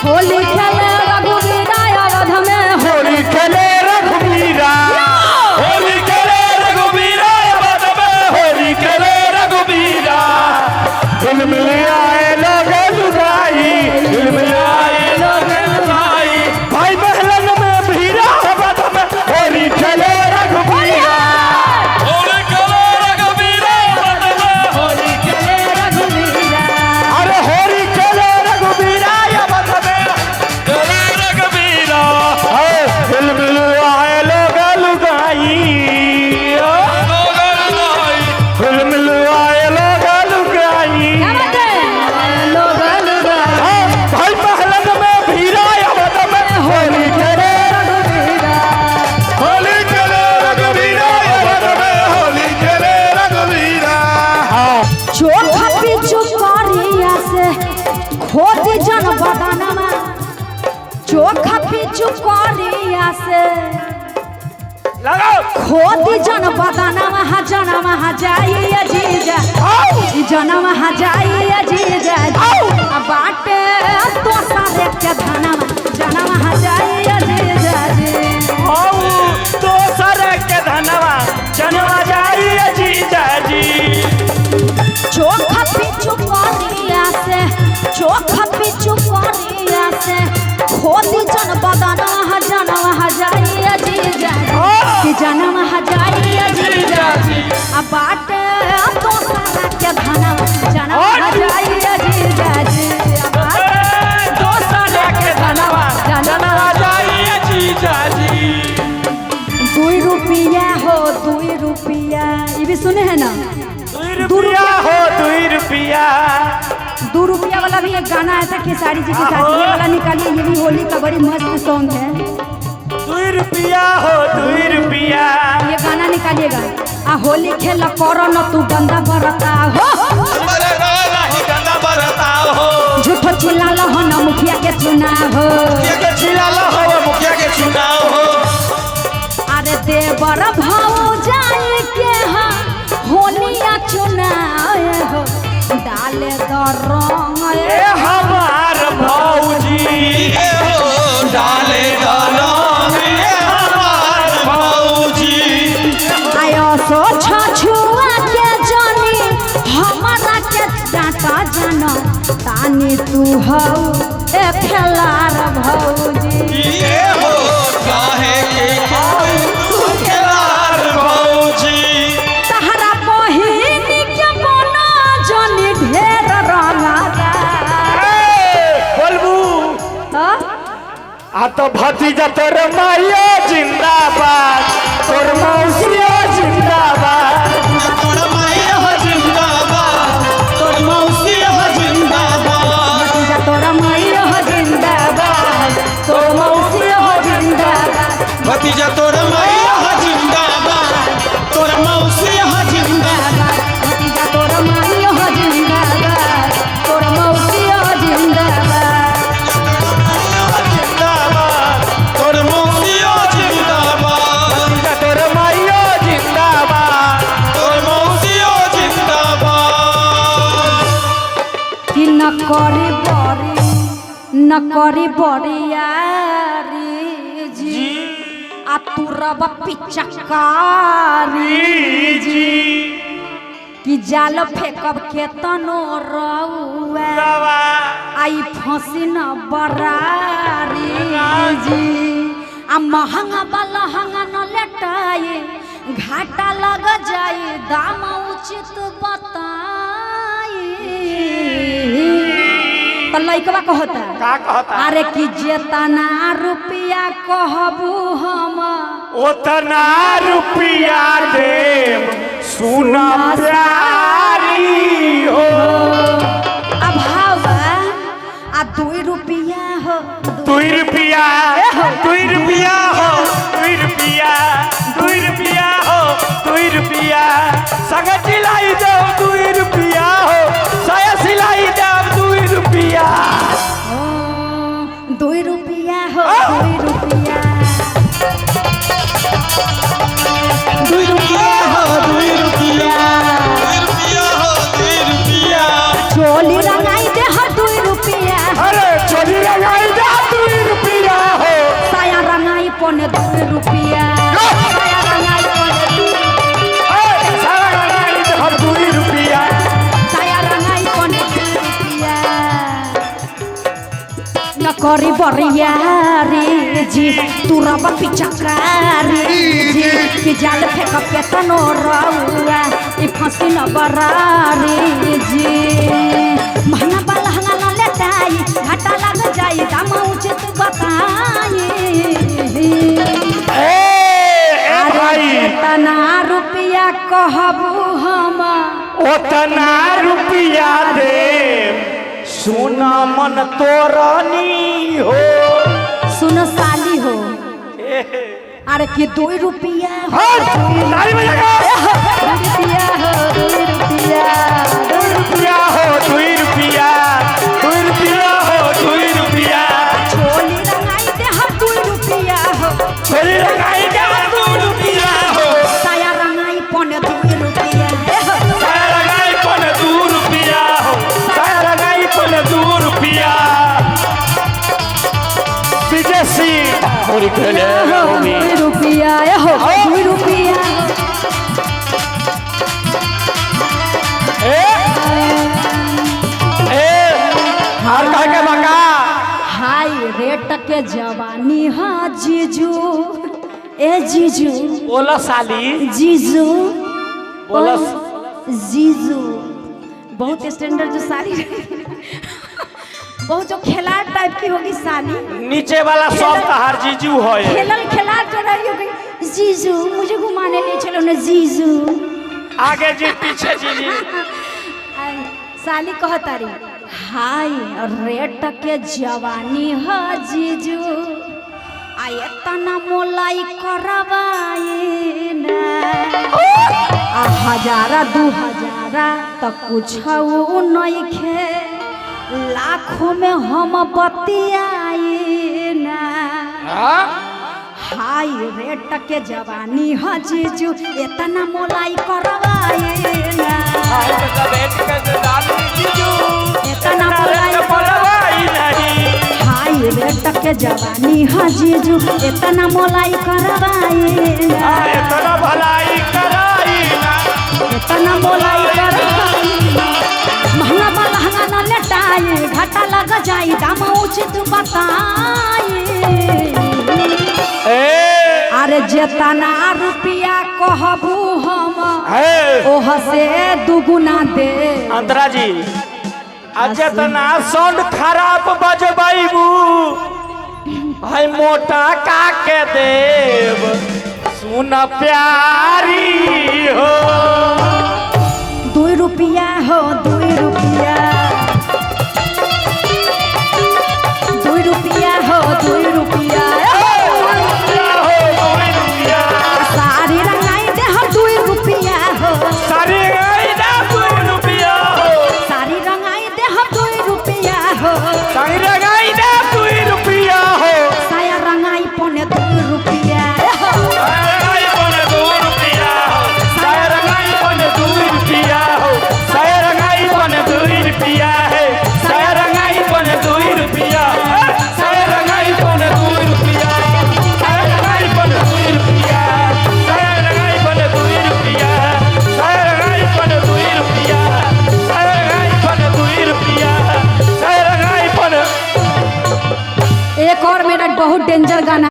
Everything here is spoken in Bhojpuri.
होली खेले रघुवीरा अवध में, होली खेले रघुवीरा, होली खेले रघुवीरा अवध में, होली खेले रघुवीरा। दिल मिल आए लोग लुगाई, दिल मिल आए लोग लुगाई, भाई बहलन में भीरा अवध में, होली खेले रघुवीरा, होली खेले रघुवीरा अवध में, होली खेले रघुवीरा। अरे होली खेले रघुवीरा अवध में, खेले रघुवीरा। दिल मिल आए लोग लुगाई, लोग लुगाई, दिल मिल आए लोग लुगाई, क्या बात है? लोग लुगाई, भाई बहलन में भीरा अवध में, होली खेले रघुवीरा, होली खेले रघुवीरा अवध में, होली खेले रघुवीरा। चोखा पीछू करिया से खोद जन बदनमा, चोखा पीछू करिया से लगाओ खोद जन बदनमा, हा जनम हा जाई जीजा, जनम हा जाई जीजा, आ बाटे तो सारे के धनमा, जनम हा जाई जीजा जी। आओ दोसर के धनवा जनवा जाई जीजा जी। चोखा पीछू करिया से, चोखा पीछू करिया से खोद जन बदनमा, हा जनम हा जाई जीजा कि जनम हा जाई जीजा, आ बाटे तो सारा के धनवा, जनम हा जाई जीजा जी। आ बाटे दोसर के धनवा जनवा जाई जीजा जी। 2 रुपया हो 2 रुपया, ये भी सुने हैं ना? 2 रुपया हो 2 रुपया, 2 रुपया वाला भी एक गाना आया था खेसारी जी के साथ, ये वाला निकालिए, ये भी होली का बड़ी मस्त सॉन्ग है। 2 रुपया हो 2 रुपया, ये गाना निकालिएगा। आ होली खेल करो न तू गंदा बरता हो, गंदा बरता हो, झूठो चिल्ला हो न मुखिया के चुनाव हो, मुखिया के चिल्ला हो, मुखिया के चुनाव हो। अरे देवर भाऊ जाए के हाँ होलिया चुनाव हो, डाले दो रंग ए हमार भौजी, ए हो डाले दो रंग ए हमार भौजी। आयो सो छछुआ के जानी हमारा के डांटा जानो तानी तू हौ ए खेलार भौजी। ए हो काहे के तू खेलार भौजी, तहरा बहिन के बना जानी ढेर रंगादा। बोलबू हाँ? आ तो भतीजा तोर माइयो जिंदाबाद, तोर मौसियो जिंदाबाद, तोर माइयो जिंदाबाद, तोर मौसियो जिंदाबाद, भतीजा तोरा माइयो जिंदाबाद, तोर मौसियो जिंदाबाद, भतीजा तोर माइयो जिंदाबाद, तोर मौसियो जिंदाबाद, भतीजा तोरा माइयो जिंदाबाद, तोर मौसियो जिंदाबाद, जिंदाबाद, तोर मौसियो जिंदाबाद, भतीजा तोर माइयो जिंदाबाद, तोर मौसियो जिंदाबाद। कि न करी बरी न करी बरियारी जी, आ तू रब पिचकारी जी कि जाल फेंकब केतनो रउआ, आई फंसी न बरारी जी। आ महंगा बलहंगा न लेटाई, घाटा लग जाई दाम उचित बताई। तो लइकवा कहता का कहता? अरे कि जेतना रुपया कहबू हम उतना रुपया देब सुना प्यारी हो। अभाव आ 2 रुपया हो 2 रुपया, 2 रुपया हो 2 रुपया, 2 रुपया हो 2 रुपया, संग सिलाई दो 2 रुपया हो, साया सिलाई दो 2 रुपया, 2 रुपया हो 2 रुपया, 2 रुपया हो 2 रुपया, 2 रुपया हो 2 रुपया, चोली रंगाई दे हो 2 रुपया, अरे चोली रंगाई दे करी बरियारी जी तुरब पिचकारी जी कि जाल फेंक के तनो रउआ ई फंसी न बरारी जी। महंगा बलहंगा न लेटाई घाटा लग जाई दाम उचित बताई। ए ए भाई तना रुपया कहबू हम उतना रुपया दे सुना मन तोरानी हो। सुनो साली हो अरे कि 2 रुपया हो हाँ, ताली बजाओ। 2 रुपया हो 2 रुपया 2 रुपया हो 2 रुपया 2 रुपया हो 2 रुपया छोली रंगाई दे हम 2 रुपया हो छोरी रंगाई दे 2 रुपया हो साया रंगाई पौने 2 रुपया हो। साया रंगाई पन 2 रुपया हो साया रंगाई पन 2 रुपया। विजय सिंह होरी खेले हो होमी 2 रुपया हो 2 रुपया। ए ए हर कह के बका हाई रेट के जवानी हा जीजू ए जीजू बोला साली जीजू बोला जीजू बहुत स्टैंडर्ड जो साड़ी बहुत जो खिलाड़ टाइप की होगी साली नीचे वाला सब तहार जीजू है। खेलल खिलाड़ जो रही होगी जीजू मुझे घुमाने ले चलो ना जीजू आगे जी पीछे जी जी। साली कहतारी हाय रेट के जवानी हा जीजू आ इतना मोलाई करवाए ना आ हजारा 2 हजारा त कुछ नइखे लाखों में हम बतियाए ना। हाय रेट के जवानी हा जीजू इतना मोलाई करवाए ना इतना मोलाई पलवाई नहीं। हाय रेट के जवानी हा जीजू इतना मोलाई करवाए ना इतना भलाई कराई ना इतना मोलाई करवाए ना। महंगा बलहंगा न लेटाए घाटा लग जाई दाम उचित बताए। ए अरे जेतना रुपया कहबू हम ओह से दुगुना दे। अंतरा जी अजतना साउंड खराब बजबैबू भाई मोटा का के देव सुन प्यारी हो। 2 रुपया हो 2 रुपया 2 रुपया हो 2 रुपया हो 2 रुपया साड़ी रंगाई दे हम 2 रुपया हो सारी रंगाई दे 2 रुपया हो साड़ी रंगाई दे हम 2 रुपया हो सारी रंगाई दे 2 रुपया हो साया रंगाई पौने 2 रुपया हो। साया रंगाई पौने 2 रुपया हो साया रंगाई पौने 2 रुपया हो साया रंगाई पौने 2 रुपया है साया रंगाई पौने 2 रुपया साया रंगाई पौने 2 रुपया साया रंगाई पौने 2 रुपया साया रंगाई पौने 2 रुपया साया रंगाई पौने 2 रुपया साया रंगाई पौने 2 रुपया साया रंगाई पौने। एक और मेरा बहुत डेंजर गाना।